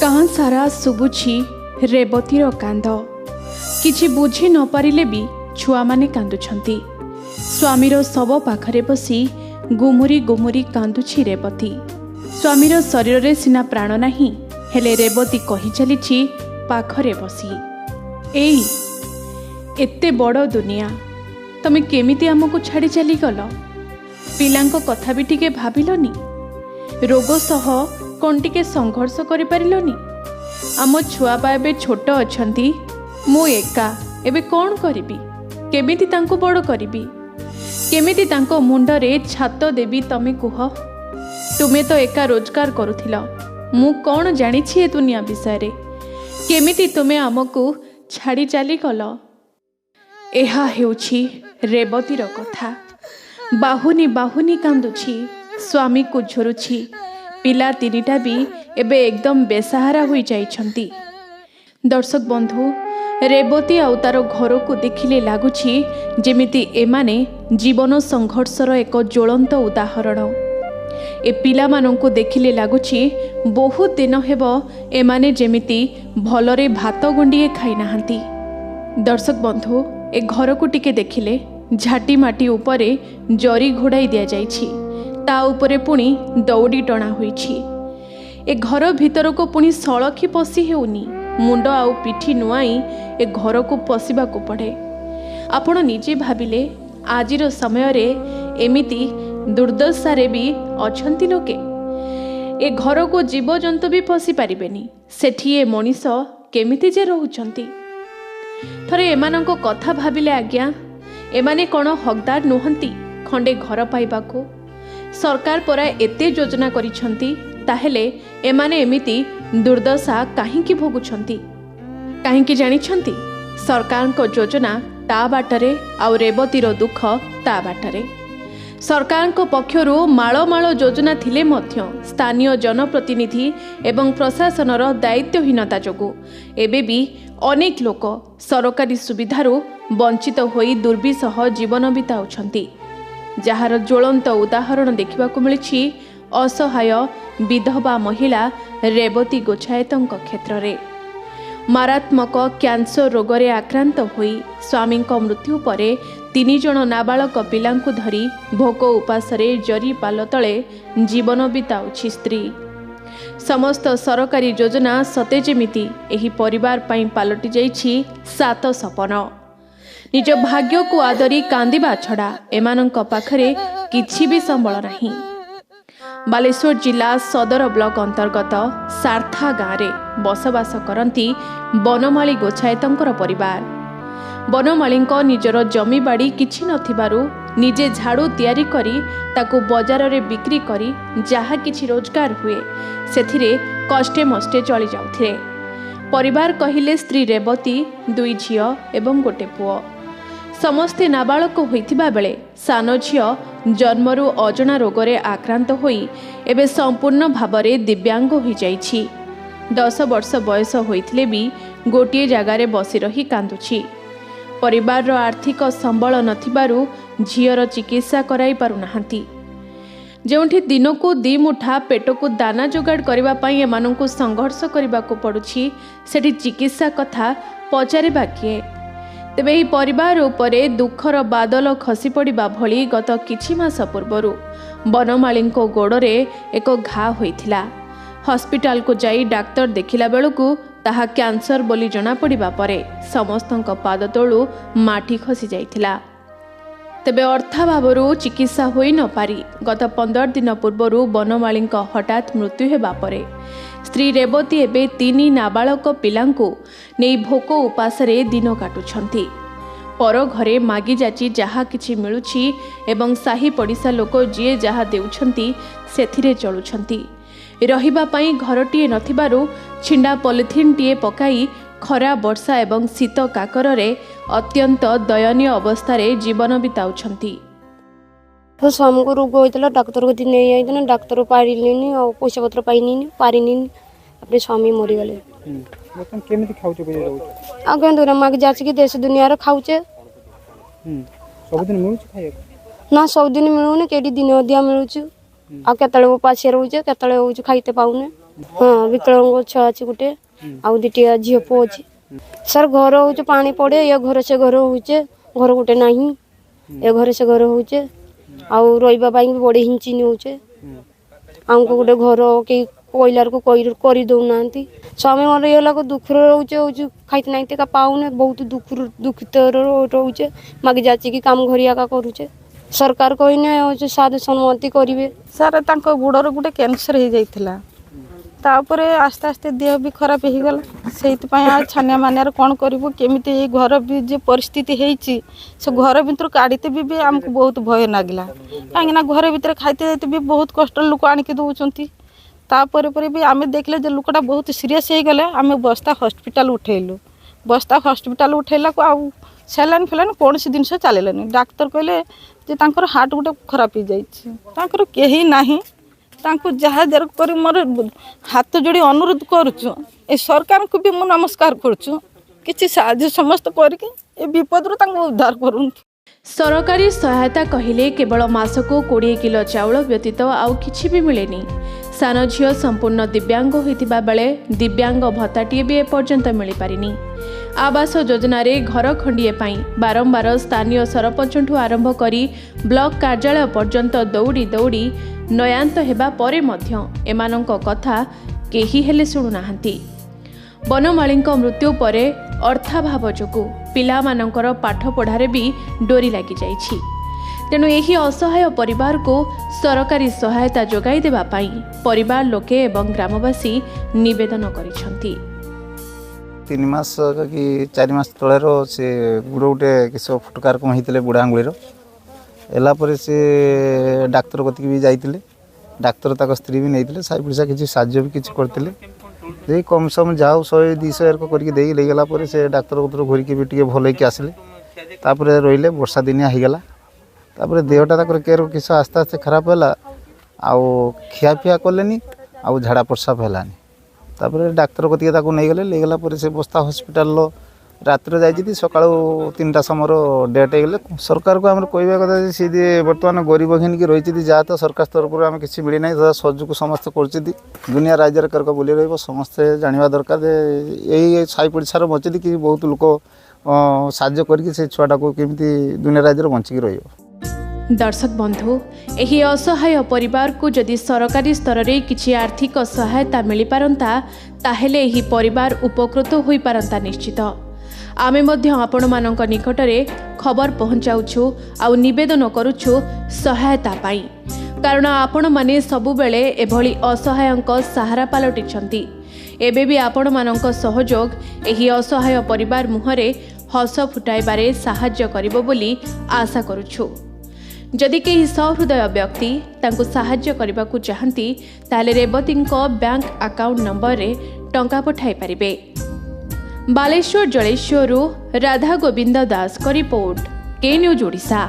ଗାଁ ସାରା ଶୁଭୁଛି ରେବତୀର କାନ୍ଦ। କିଛି ବୁଝି ନପାରିଲେ ବି ଛୁଆମାନେ କାନ୍ଦୁଛନ୍ତି। ସ୍ୱାମୀର ଶବ ପାଖରେ ବସି ଗୁମୁରି ଗୁମୁରି କାନ୍ଦୁଛି ରେବତୀ। ସ୍ୱାମୀର ଶରୀରରେ ସିନା ପ୍ରାଣ ନାହିଁ, ହେଲେ ରେବତୀ କହି ଚାଲିଛି ପାଖରେ ବସି, ଏଇ ଏତେ ବଡ଼ ଦୁନିଆ, ତମେ କେମିତି ଆମକୁ ଛାଡ଼ି ଚାଲିଗଲ? ପିଲାଙ୍କ କଥା ବି ଟିକେ ଭାବିଲନି? ରୋଗ ସହ କ'ଣ ଟିକେ ସଂଘର୍ଷ କରିପାରିଲନି? ଆମ ଛୁଆ ପା ଏବେ ଛୋଟ ଅଛନ୍ତି, ମୁଁ ଏକା ଏବେ କ'ଣ କରିବି? କେମିତି ତାଙ୍କୁ ବଡ଼ କରିବି? କେମିତି ତାଙ୍କ ମୁଣ୍ଡରେ ଛାତ ଦେବି ତମେ କୁହ? ତୁମେ ତ ଏକା ରୋଜଗାର କରୁଥିଲ, ମୁଁ କ'ଣ ଜାଣିଛି ଏ ଦୁନିଆ ବିଷୟରେ? କେମିତି ତୁମେ ଆମକୁ ଛାଡ଼ି ଚାଲିଗଲ? ଏହା ହେଉଛି ରେବତୀର କଥା। ବାହୁନି ବାହୁନି କାନ୍ଦୁଛି, ସ୍ୱାମୀକୁ ଝୁରୁଛି। ପିଲା ତିନିଟା ବି ଏବେ ଏକଦମ ବେସାହାରା ହୋଇଯାଇଛନ୍ତି। ଦର୍ଶକ ବନ୍ଧୁ, ରେବତୀ ଆଉ ତାର ଘରକୁ ଦେଖିଲେ ଲାଗୁଛି ଯେମିତି ଏମାନେ ଜୀବନ ସଂଘର୍ଷର ଏକ ଜ୍ୱଳନ୍ତ ଉଦାହରଣ। ଏ ପିଲାମାନଙ୍କୁ ଦେଖିଲେ ଲାଗୁଛି ବହୁତ ଦିନ ହେବ ଏମାନେ ଯେମିତି ଭଲରେ ଭାତ ଗଣ୍ଡିଏ ଖାଇନାହାନ୍ତି। ଦର୍ଶକ ବନ୍ଧୁ, ଏ ଘରକୁ ଟିକେ ଦେଖିଲେ ଝାଟି ମାଟି ଉପରେ ଜରି ଘୋଡ଼ାଇ ଦିଆଯାଇଛି, ତା ଉପରେ ପୁଣି ଦଉଡ଼ି ଟଣା ହୋଇଛି। ଏ ଘର ଭିତରକୁ ପୁଣି ସଳଖି ପଶି ହେଉନି, ମୁଣ୍ଡ ଆଉ ପିଠି ନୁଆଇଁ ଏ ଘରକୁ ପଶିବାକୁ ପଡ଼େ। ଆପଣ ନିଜେ ଭାବିଲେ, ଆଜିର ସମୟରେ ଏମିତି ଦୁର୍ଦ୍ଦଶାରେ ବି ଅଛନ୍ତି ଲୋକେ। ଏ ଘରକୁ ଜୀବଜନ୍ତୁ ବି ପଶି ପାରିବେନି, ସେଠି ଏ ମଣିଷ କେମିତି ଯେ ରହୁଛନ୍ତି? ଥରେ ଏମାନଙ୍କ କଥା ଭାବିଲେ ଆଜ୍ଞା, ଏମାନେ କ'ଣ ହକଦାର ନୁହନ୍ତି ଖଣ୍ଡେ ଘର ପାଇବାକୁ? ସରକାର ପରା ଏତେ ଯୋଜନା କରିଛନ୍ତି, ତାହେଲେ ଏମାନେ ଏମିତି ଦୁର୍ଦ୍ଦଶା କାହିଁକି ଭୋଗୁଛନ୍ତି? କାହିଁକି ଜାଣିଛନ୍ତି? ସରକାରଙ୍କ ଯୋଜନା ତା ବାଟରେ ଆଉ ରେବତୀର ଦୁଃଖ ତା ବାଟରେ। ସରକାରଙ୍କ ପକ୍ଷରୁ ମାଳ ମାଳ ଯୋଜନା ଥିଲେ ମଧ୍ୟ ସ୍ଥାନୀୟ ଜନପ୍ରତିନିଧି ଏବଂ ପ୍ରଶାସନର ଦାୟିତ୍ୱହୀନତା ଯୋଗୁଁ ଏବେ ବି ଅନେକ ଲୋକ ସରକାରୀ ସୁବିଧାରୁ ବଞ୍ଚିତ ହୋଇ ଦୁର୍ବିସହ ଜୀବନ ବିତାଉଛନ୍ତି, ଯାହାର ଜ୍ୱଳନ୍ତ ଉଦାହରଣ ଦେଖିବାକୁ ମିଳିଛି ଅସହାୟ ବିଧବା ମହିଳା ରେବତୀ ଗୋଛାୟତଙ୍କ କ୍ଷେତ୍ରରେ। ମାରାତ୍ମକ କ୍ୟାନ୍ସର ରୋଗରେ ଆକ୍ରାନ୍ତ ହୋଇ ସ୍ୱାମୀଙ୍କ ମୃତ୍ୟୁ ପରେ ତିନି ଜଣ ନାବାଳକ ପିଲାଙ୍କୁ ଧରି ଭୋକ ଉପାସରେ ଜରି ପାଲ ତଳେ ଜୀବନ ବିତାଉଛି ସ୍ତ୍ରୀ। ସମସ୍ତ ସରକାରୀ ଯୋଜନା ସତେ ଯେମିତି ଏହି ପରିବାର ପାଇଁ ପାଲଟି ଯାଇଛି ସାତ ସପନ। ନିଜ ଭାଗ୍ୟକୁ ଆଦରି କାନ୍ଦିବା ଛଡ଼ା ଏମାନଙ୍କ ପାଖରେ କିଛି ବି ସମ୍ବଳ ନାହିଁ। ବାଲେଶ୍ୱର ଜିଲ୍ଲା ସଦର ବ୍ଲକ ଅନ୍ତର୍ଗତ ସାର୍ଥା ଗାଁରେ ବସବାସ କରନ୍ତି ବନମାଳୀ ଗୋଛାୟତଙ୍କର ପରିବାର। ବନମାଳୀଙ୍କ ନିଜର ଜମିବାଡ଼ି କିଛି ନଥିବାରୁ ନିଜେ ଝାଡ଼ୁ ତିଆରି କରି ତାକୁ ବଜାରରେ ବିକ୍ରି କରି ଯାହା କିଛି ରୋଜଗାର ହୁଏ ସେଥିରେ କଷ୍ଟେ ମଷ୍ଟେ ଚଳି ଯାଉଥିଲେ। ପରିବାର କହିଲେ ସ୍ତ୍ରୀ ରେବତୀ, ଦୁଇ ଝିଅ ଏବଂ ଗୋଟେ ପୁଅ। ସମସ୍ତେ ନାବାଳକ ହୋଇଥିବା ବେଳେ ସାନ ଝିଅ ଜନ୍ମରୁ ଅଜଣା ରୋଗରେ ଆକ୍ରାନ୍ତ ହୋଇ ଏବେ ସମ୍ପୂର୍ଣ୍ଣ ଭାବରେ ଦିବ୍ୟାଙ୍ଗ ହୋଇଯାଇଛି। 10 ବର୍ଷ ବୟସ ହୋଇଥିଲେ ବି ଗୋଟିଏ ଜାଗାରେ ବସି ରହି କାନ୍ଦୁଛି। ପରିବାରର ଆର୍ଥିକ ସମ୍ବଳ ନଥିବାରୁ ଝିଅର ଚିକିତ୍ସା କରାଇ ପାରୁନାହାନ୍ତି। ଯେଉଁଠି ଦିନକୁ ଦି ମୁଠା ପେଟକୁ ଦାନା ଯୋଗାଡ଼ କରିବା ପାଇଁ ଏମାନଙ୍କୁ ସଂଘର୍ଷ କରିବାକୁ ପଡ଼ୁଛି, ସେଠି ଚିକିତ୍ସା କଥା ପଚାରିବା କିଏ? ତେବେ ଏହି ପରିବାର ଉପରେ ଦୁଃଖର ବାଦଲ ଖସି ପଡ଼ିବା ଭଳି ଗତ କିଛି ମାସ ପୂର୍ବରୁ ବନମାଳୀଙ୍କ ଗୋଡ଼ରେ ଏକ ଘା ହୋଇଥିଲା। ହସ୍ପିଟାଲକୁ ଯାଇ ଡାକ୍ତର ଦେଖିଲା ବେଳକୁ ତାହା କ୍ୟାନ୍ସର ବୋଲି ଜଣାପଡ଼ିବା ପରେ ସମସ୍ତଙ୍କ ପାଦ ତଳୁ ମାଟି ଖସି ଯାଇଥିଲା। ତେବେ ଅର୍ଥାଭାବରୁ ଚିକିତ୍ସା ହୋଇ ନପାରି ଗତ 15 ଦିନ ପୂର୍ବରୁ ବନମାଳୀଙ୍କ ହଠାତ୍ ମୃତ୍ୟୁ ହେବା ପରେ ସ୍ତ୍ରୀ ରେବତୀ ଏବେ ତିନି ନାବାଳକ ପିଲାଙ୍କୁ ନେଇ ଭୋକ ଉପାସରେ ଦିନ କାଟୁଛନ୍ତି। ପର ଘରେ ମାଗି ଯାଚି ଯାହା କିଛି ମିଳୁଛି ଏବଂ ସାହି ପଡ଼ିଶା ଲୋକ ଯିଏ ଯାହା ଦେଉଛନ୍ତି ସେଥିରେ ଚଳୁଛନ୍ତି। ରହିବା ପାଇଁ ଘରଟିଏ ନଥିବାରୁ ଛିଣ୍ଡା ପଲିଥିନ୍ଟିଏ ପକାଇ ଖରା, ବର୍ଷା ଏବଂ ଶୀତ କାକରରେ ଅତ୍ୟନ୍ତ ଦୟନୀୟ ଅବସ୍ଥାରେ ଜୀବନ ବିତାଉଛନ୍ତି। ମୋ ସ୍ୱାମୀଙ୍କୁ ରୋଗ ହେଇଥିଲା, ଡାକ୍ତର କତିକି ନେଇ ଯାଇଥିଲେ, ଡାକ୍ତର ପାରିଲେନି ଆଉ ପଇସା ପତ୍ର ପାଇନିନି ପାରିନିନି, ତାପରେ ସ୍ୱାମୀ ମରିଗଲେ। ବର୍ତ୍ତମାନ କେମିତି ଖାଉଛ, କେମିତି ରହୁଛ? ଆଉ କେମିତି ମାଗି ଯାଚିକି ଦେଶ ଦୁନିଆର ଖାଉଛେ। ସବୁଦିନ ମିଳୁଛି ଖାଇବାକୁ? ନା, ସବୁଦିନ ମିଳୁନି, କେଠି ଦିନେ ଅଧିଆ ମିଳୁଛି, ଆଉ କେତେବେଳେ ଉପାସିଆ ରହୁଛେ, କେତେବେଳେ ହଉଛି ଖାଇତେ ପାଉନେ। ହଁ, ବିକଳାଙ୍ଗ ଛୁଆ ଅଛି ଗୋଟେ, ଆଉ 2ଟା ଝିଅ ପୁଅ ଅଛି ସାର୍। ଘର ହେଉଛି ପାଣି ପଡ଼େ, ଏ ଘର ସେ ଘର ହେଉଛେ, ଘର ଗୋଟେ ନାହିଁ, ଏ ଘରେ ସେ ଘର ହେଉଛେ। ଆଉ ରହିବା ପାଇଁ ବି ବଡ଼ି ହିଞ୍ଚି ନେଉଛେ। ଆମକୁ ଗୋଟେ ଘର କେହି କହିଲାକୁ କରିଦେଉନାହାନ୍ତି। ସ୍ୱାମୀ ମରିଗଲାକୁ ଦୁଃଖରେ ରହୁଛେ, ହେଉଛି ଖାଇତେ ନାଇଁ ଏକା ପାଉନେ, ବହୁତ ଦୁଃଖରୁ ଦୁଃଖିତ ରହୁଛେ। ମାଗି ଯାଚିକି କାମ ଘରିଆ କରୁଛେ। ସରକାର କହିନେ ହେଉଛି ସାହାଯ୍ୟ ସମ୍ମତି କରିବେ। ସାର୍, ତାଙ୍କ ଗୋଡ଼ରେ ଗୋଟେ କ୍ୟାନ୍ସର ହେଇଯାଇଥିଲା, ତାପରେ ଆସ୍ତେ ଆସ୍ତେ ଦେହ ବି ଖରାପ ହେଇଗଲା। ସେଇଥିପାଇଁ ଆଉ ଛାନିଆ ମାନିଆରେ କ'ଣ କରିବୁ, କେମିତି ଏଇ ଘର ବି ଯେ ପରିସ୍ଥିତି ହେଇଛି, ସେ ଘର ଭିତରୁ କାଢ଼ିତେ ବି ଆମକୁ ବହୁତ ଭୟ ଲାଗିଲା। କାହିଁକିନା ଘର ଭିତରେ ଖାଇତେ ଯାଇତେ ବି ବହୁତ କଷ୍ଟ, ଲୋକ ଆଣିକି ଦେଉଛନ୍ତି। ତାପରେ ପରେ ବି ଆମେ ଦେଖିଲେ ଯେ ଲୋକଟା ବହୁତ ସିରିୟସ୍ ହେଇଗଲେ, ଆମେ ବସ୍ତା ହସ୍ପିଟାଲ ଉଠେଇଲୁ। ବସ୍ତା ହସ୍ପିଟାଲ ଉଠେଇଲାକୁ ଆଉ ସାଲାଇନ୍ ଫାଲାଇନ୍ କୌଣସି ଜିନିଷ ଚାଲିଲାନି। ଡାକ୍ତର କହିଲେ ଯେ ତାଙ୍କର ହାର୍ଟ ଗୋଟେ ଖରାପ ହେଇଯାଇଛି। ତାଙ୍କର କେହି ନାହିଁ। ତାଙ୍କୁ ଯାହା ଯାହା କରି ମୋର ହାତ ଯୋଡ଼ି ଅନୁରୋଧ କରୁଛୁ, ଏ ସରକାରଙ୍କୁ ବି ମୁଁ ନମସ୍କାର କରୁଛୁ, କିଛି ସାହାଯ୍ୟ ସମସ୍ତେ କରିକି ଏ ବିପଦରୁ ତାଙ୍କୁ ଉଦ୍ଧାର କରନ୍ତୁ। ସରକାରୀ ସହାୟତା କହିଲେ କେବଳ ମାସକୁ 20 କିଲୋ ଚାଉଳ ବ୍ୟତୀତ ଆଉ କିଛି ବି ମିଳେନି। ସାନ ଝିଅ ସମ୍ପୂର୍ଣ୍ଣ ଦିବ୍ୟାଙ୍ଗ ହୋଇଥିବା ବେଳେ ଦିବ୍ୟାଙ୍ଗ ଭତ୍ତାଟିଏ ବି ଏପର୍ଯ୍ୟନ୍ତ ମିଳିପାରିନି। ଆବାସ ଯୋଜନାରେ ଘର ଖଣ୍ଡିଏ ପାଇଁ ବାରମ୍ବାର ସ୍ଥାନୀୟ ସରପଞ୍ଚଠୁ ଆରମ୍ଭ କରି ବ୍ଲକ କାର୍ଯ୍ୟାଳୟ ପର୍ଯ୍ୟନ୍ତ ଦୌଡ଼ି ଦୌଡ଼ି ନୟାନ୍ତ ହେବା ପରେ ମଧ୍ୟ ଏମାନଙ୍କ କଥା କେହି ହେଲେ ଶୁଣୁନାହାନ୍ତି। ବନମାଳୀଙ୍କ ମୃତ୍ୟୁ ପରେ ଅର୍ଥାଭାବ ଯୋଗୁଁ ପିଲାମାନଙ୍କର ପାଠପଢ଼ାରେ ବି ଡୋରି ଲାଗିଯାଇଛି। ତେଣୁ ଏହି ଅସହାୟ ପରିବାରକୁ ସରକାରୀ ସହାୟତା ଯୋଗାଇ ଦେବା ପାଇଁ ପରିବାର ଲୋକେ ଏବଂ ଗ୍ରାମବାସୀ ନିବେଦନ କରିଛନ୍ତି। 3 ମାସ କି 4 ମାସ ତଳେର ସେ ଗୋଡ଼ ଗୋଟେ କିସ ଫୁଟକାର କ'ଣ ହେଇଥିଲେ ବୁଢ଼ା ଆଙ୍ଗୁଳିର। ହେଲା ପରେ ସେ ଡାକ୍ତର କତିକି ବି ଯାଇଥିଲେ, ଡାକ୍ତର ତାଙ୍କ ସ୍ତ୍ରୀ ବି ନେଇଥିଲେ, ସାହି ପଡ଼ିଶା କିଛି ସାହାଯ୍ୟ ବି କିଛି କରିଥିଲେ। ଦେଇ କମ୍ ସମ୍ ଯାହା ହଉ 100 200 ଏରକ କରିକି ଦେଇ ନେଇଗଲା ପରେ ସେ ଡାକ୍ତର କତିରୁ ଘୁରିକି ବି ଟିକେ ଭଲ ହେଇକି ଆସିଲେ। ତାପରେ ରହିଲେ, ବର୍ଷା ଦିନିଆ ହେଇଗଲା। ତାପରେ ଦେହଟା ତାଙ୍କର କେର କିସ ଆସ୍ତେ ଆସ୍ତେ ଖରାପ ହେଲା, ଆଉ ଖିଆପିଆ କଲେନି, ଆଉ ଝାଡ଼ା ପ୍ରସାବ ହେଲାନି। ତାପରେ ଡାକ୍ତର କତିକି ତାକୁ ନେଇଗଲେ। ନେଇଗଲା ପରେ ସେ ବସ୍ତା ହସ୍ପିଟାଲର ରାତିରେ ଯାଇଛନ୍ତି, ସକାଳୁ 3ଟା ସମୟର ଡେଟ୍ ହେଇଗଲେ। ସରକାରକୁ ଆମର କହିବା କଥା ଯେ ସେ ବର୍ତ୍ତମାନ ଗରିବ ଘିନିକି ରହିଛନ୍ତି, ଯାହା ତ ସରକାର ତରଫରୁ ଆମେ କିଛି ମିଳିନାହିଁ, ତଥା ସହଯୋଗ ସମସ୍ତେ କରୁଛନ୍ତି। ଦୁନିଆ ରାଜ୍ୟରେ କରକ ବୁଲି ରହିବ, ସମସ୍ତେ ଜାଣିବା ଦରକାର ଯେ ଏଇ ସାହି ପଡ଼ିଶାର ବଞ୍ଚନ୍ତି କି ବହୁତ ଲୋକ ସାହାଯ୍ୟ କରିକି ସେ ଛୁଆଟାକୁ କେମିତି ଦୁନିଆ ରାଜ୍ୟରେ ବଞ୍ଚିକି ରହିବ। ଦର୍ଶକ ବନ୍ଧୁ, ଏହି ଅସହାୟ ପରିବାରକୁ ଯଦି ସରକାରୀ ସ୍ତରରେ କିଛି ଆର୍ଥିକ ସହାୟତା ମିଳିପାରନ୍ତା, ତାହେଲେ ଏହି ପରିବାର ଉପକୃତ ହୋଇପାରନ୍ତା ନିଶ୍ଚିତ। ଆମେ ମଧ୍ୟ ଆପଣମାନଙ୍କ ନିକଟରେ ଖବର ପହଞ୍ଚାଉଛୁ ଆଉ ନିବେଦନ କରୁଛୁ ସହାୟତା ପାଇଁ, କାରଣ ଆପଣମାନେ ସବୁବେଳେ ଏଭଳି ଅସହାୟଙ୍କ ସାହାରା ପାଲଟିଛନ୍ତି। ଏବେ ବି ଆପଣମାନଙ୍କ ସହଯୋଗ ଏହି ଅସହାୟ ପରିବାର ମୁହଁରେ ହସ ଫୁଟାଇବାରେ ସାହାଯ୍ୟ କରିବ ବୋଲି ଆଶା କରୁଛୁ। ଯଦି କେହି ସହୃଦୟ ବ୍ୟକ୍ତି ତାଙ୍କୁ ସାହାଯ୍ୟ କରିବାକୁ ଚାହାନ୍ତି, ତାହେଲେ ରେବତୀଙ୍କ ବ୍ୟାଙ୍କ ଆକାଉଣ୍ଟ ନମ୍ବରରେ ଟଙ୍କା ପଠାଇ ପାରିବେ। ବାଲେଶ୍ୱର ଜଳେଶ୍ୱରରୁ ରାଧା ଗୋବିନ୍ଦ ଦାସଙ୍କ ରିପୋର୍ଟ, କେ ନ୍ୟୁଜ୍ ଓଡ଼ିଶା।